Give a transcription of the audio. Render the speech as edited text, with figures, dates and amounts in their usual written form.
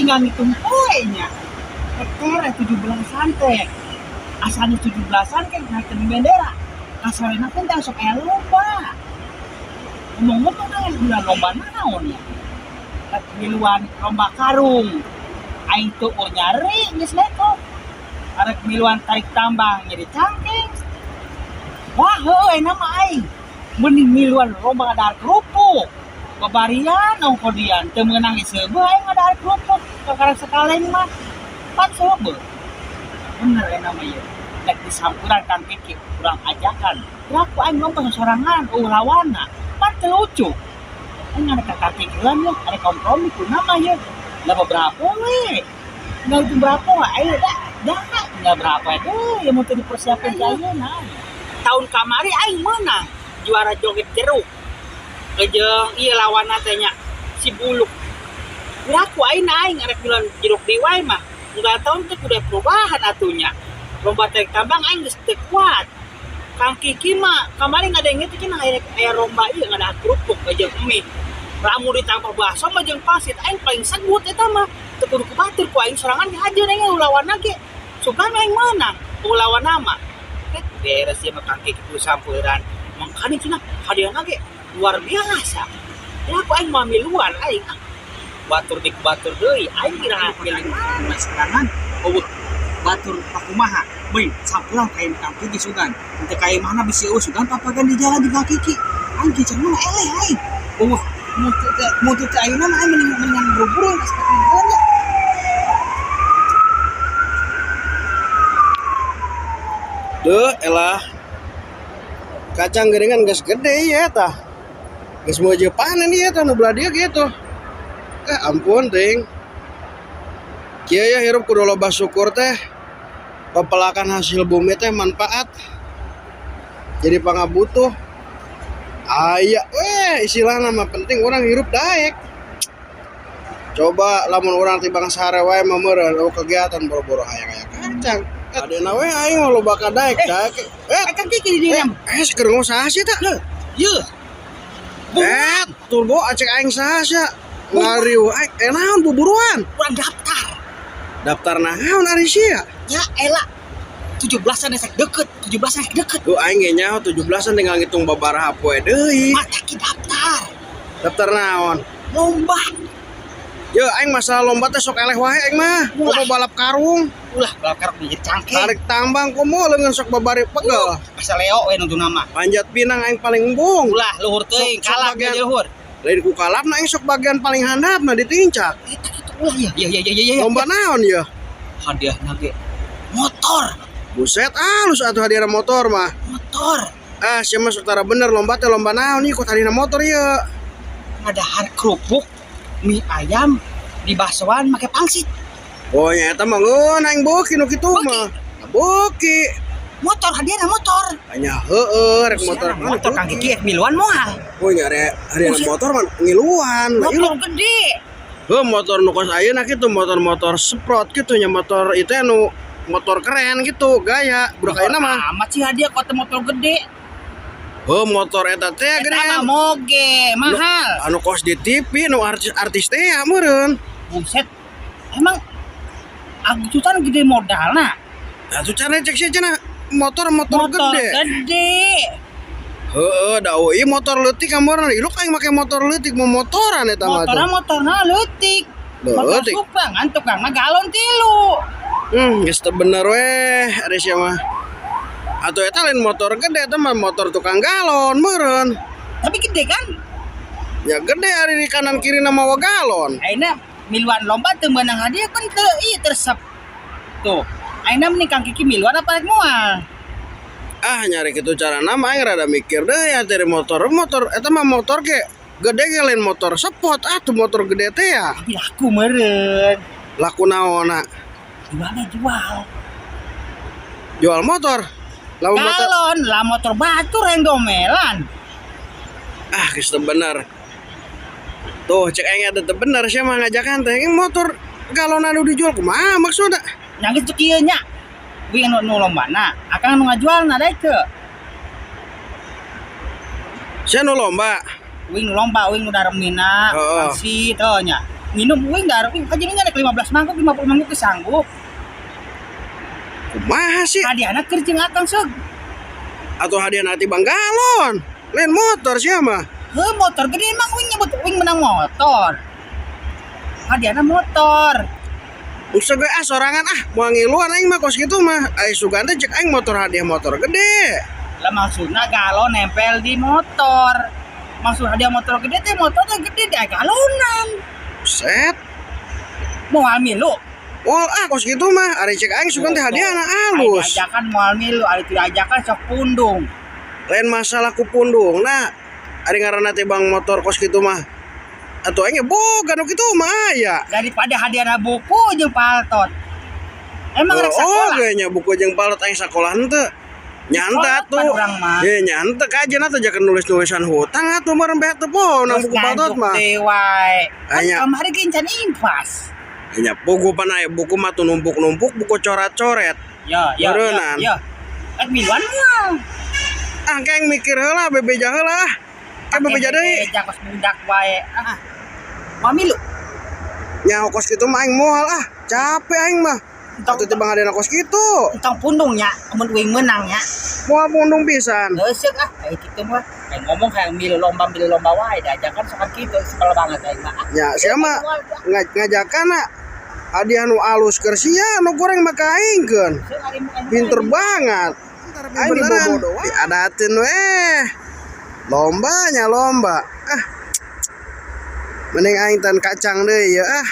Tinggal ngitung poe nya. Rek 17-an teh. Asana 17-an kan naikeun bendera. Kasorena teh teh sok aya lomba. Ngomong-ngomong teh bulan lomba naon ya? Rek miluan lomba karung. Aing teu nyari geus neko. Arek miluan tarik tambang jadi cangkeng. Wah, heueuh ayeuna mah aing. Mending miluan lomba ngadahar kerupuk. Babarian ongko dian teu meunang geus seubeuh aing ngadahar kerupuk. Kakara sakaleng mah pan seubeuh. Bener ayeuna mah ieu. Rek disampuran Kang Kiki urang ajakan. Ku aing lomba sosorangan euweuh lawanna. Pan teu lucu. Aing ngadek ka Kang Kiki heula nya, arek kompromi kunaon mah ieu. Lah beberapa we. Tinggal hitung berapa ayo dah. Dah tinggal berapa deui ya mun teu dipersiapkeun ka ayeuna. Tahun kamari aing meunang juara joget jeruk. Jeung ieu lawanna teh nya si Buluk. Ku aing aing arek miluan jeruk deui wae mah. Unggal tahun teh kudu perubahan atuh nya. Lomba tarik tambang aing geus teu kuat. Kang Kiki mah kamari ngadenge teh cenah aya lomba ieu ngadahar kerupuk jeung mie. Lamun ditambah bakso mah jeung pangsit aing paling segut eta mah. Teu kudu ku batur ku aing sorangan dihajeun aing lawanna ge. Sugan aing meunang lawan nama. Beres ieu mah Kang Kiki kudu samperan. Mangkana cenah hadiahna ge luar biasa. Ya aku aing mah miluan aing ah. Batur dik batur deui aing kira pilih mana serangan eueuh batur pakumaha. Beuy samperan ka Kang Kiki sugan. Teu ka imahna bisi eueuh sugan papagan di jalan jeung Kang Kiki. Aing ge cenah eleh aing. Eueuh mun teu ayeuna mah aing mendingan buru-buru geus ka jalan nya. Duh, elah. Kacang geuningan geus gede ieu tah. Geus mojo panen ieu tah nu belah dieu kitu. Ampun ting. Kieu ya hirup kudu loba syukur teh. Pepelakan hasil bumi teh manfaat. Jadi pangabutuh. Aya weh istilahna mah penting urang hirup daek. Coba lamun urang tibang sare wae mah meureun eueuh kegiatan boro-boro hayang aya kacang. Adena we aing mah loba ka daek daek. Kang Kiki di dieu. Keur ngomong saha sih tah? Yeuh. Turbo acek aing saha sia? Ngariuh aing naon buburuan? Urang daftar. Daftar naon ari sia? Ya elah. 17-an esek deket, 17-an esek deket. Duh aing ge nyaho 17-an tinggal ngitung babaraha poe deui. Mata ki daftar. Daftar naon? Lomba. Yo aing masalah lomba teh sok eleh wae aing mah. Ulah. Komo balap karung. Ulah balap karung jadi cangkeng. Tarik tambang komo leungeun sok babari pegel. Asa Leo we nonton nama. Panjat pinang aing paling embung. Ulah luhur teuing Sok kalah bagian ge luhur. Lain ku kalapna aing sok bagian paling handapna ditincak. Eta kitu ulah ya. Ya ya ya ya. Lomba naon ya? Hadiahna ge motor. Buset alus atuh hadiah motor mah. Motor. Ah sia mah sok tara bener lomba teh lomba naon ieu kok hadiahna motor ieu. Ngadahar kerupuk mie ayam di baksoan make pangsit. Oh nya eta mah ngeun aing beuki nu kitu mah. Beuki. Motor hadiahna motor. Nya heueuh rek motor. Motor Kang Kiki miluan moal. Oh nya rek hadiahna motor mah ngiluan. Motor gede. Heuh motor nu kos ayeuna kitu motor-motor sprot kitu nya motor itu anu motor keren gitu gaya budak ayeuna mah. Amat sih hadiah kok motor gede. Heuh motor eta teh Eta mah moge mahal. Anu kos di TV nu artis-artis teh ya meureun. Buset. Emang Agustusan gede modalna. Atuh cara cek sih cenah motor-motor Motor gede. gede. Heeh, da ieu motor leutik kamorna iluk aing make motor leutik mau motoran eta mah. Motorna motorna leutik. Motor Leutik. Supra ngan tukangna galon 3. Geus teu bener weh ari sia mah. Atuh eta lain motor gede eta mah motor tukang galon meureun. Tapi gede kan? Ya gede ari di kanan kiri na mawa galon. Ayeuna miluan lomba teu meunang hadiah kan teu ieu tersep. Tuh, ayeuna mending Kang Kiki miluan apa rek moal? Ah nyari kitu carana mah aing rada mikir deui ya dari motor motor eta mah motor ge gede ge lain motor sport atuh motor gede teh ya. Tapi laku meureun. Laku naonna? Jualnya jual. Jual motor. Lamun motor Galon lah motor batur yang domelan. Ah geus teu bener. Tuh cek aing eta teu bener sia mah ngajakan teh motor galon anu dijual kumaha maksudna? Nya geus teu kieu nya. Wing anu nu lombana, akang anu ngajualna daek teu. Sia nu lomba. Wing nu lomba, wing nu daremina, Heeh. pangsit heuh nya. Nginum uing dahar uing kan jadi rek 15 mangkok, 50 mangkok ge sanggup. Kumaha sih? Hadiahna keur jeung akang seug. Atau hadiah nanti bang galon. Lain motor sia mah. Heuh, motor gede emang uing nyebut uing menang motor. Hadiahna motor. Usah ge ah sorangan ah, moal ngiluan aing mah kos kitu mah. Ai sugan teh cek aing motor hadiah motor gede. Lah maksudna galon nempel di motor. Maksud hadiah motor gede teh motornya gede di galonan. Set. Moal milu. Moal ah kos kitu mah, ari cek aing sugan teh hadiahna alus. Ari diajakan moal milu, ari tidak diajakan sok pundung. Lain masalah ku pundung nah. Ari ngaranna teh bang motor kos kitu mah. Atuh aing ge boga nu kitu mah aya. Daripada hadiahna buku jeung paltot. Emang rek Oh, sakola? ge nya buku jeung paltot aing sakola henteu. Nyanta Sekolah tuh. pan urang mah. Eh nyanta kajian atuh jakan nulis-nulisan hutang atuh mah rembeh teu poho nang Terus buku paltot nganjuk mah. teh wae. Kan Anya. kamari ge encan impas. Nya buku pan aya buku mah tuh numpuk-numpuk buku coret-coret. Ya, ya, ya, Beureunan. ya. Rek miluan moal. Ah keng mikir heula bebeja heula ah. Kan bebeja deui. Bebeja kos budak wae. Ah. Moal milu. Nya kos kitu mah aing moal ah. Capek aing mah. Entong, Atuh tibang hadena kos kitu. entong pundung nya, mun uing menang nya. Moal pundung pisan. Heuseuk ah, kayak gitu mah. Kayak ngomong kayak milu lomba wae diajakan sok kitu sebel banget aing mah. Ah, Nya sia mah ngajakan hadiah nu alus keur sia nu goreng mah ka aing keun. Heuseuk ari mu aing. Pinter banget. Aing beneran diadatin weh. Lombanya lomba. Ah. Mending aing tan kacang deui ya ah.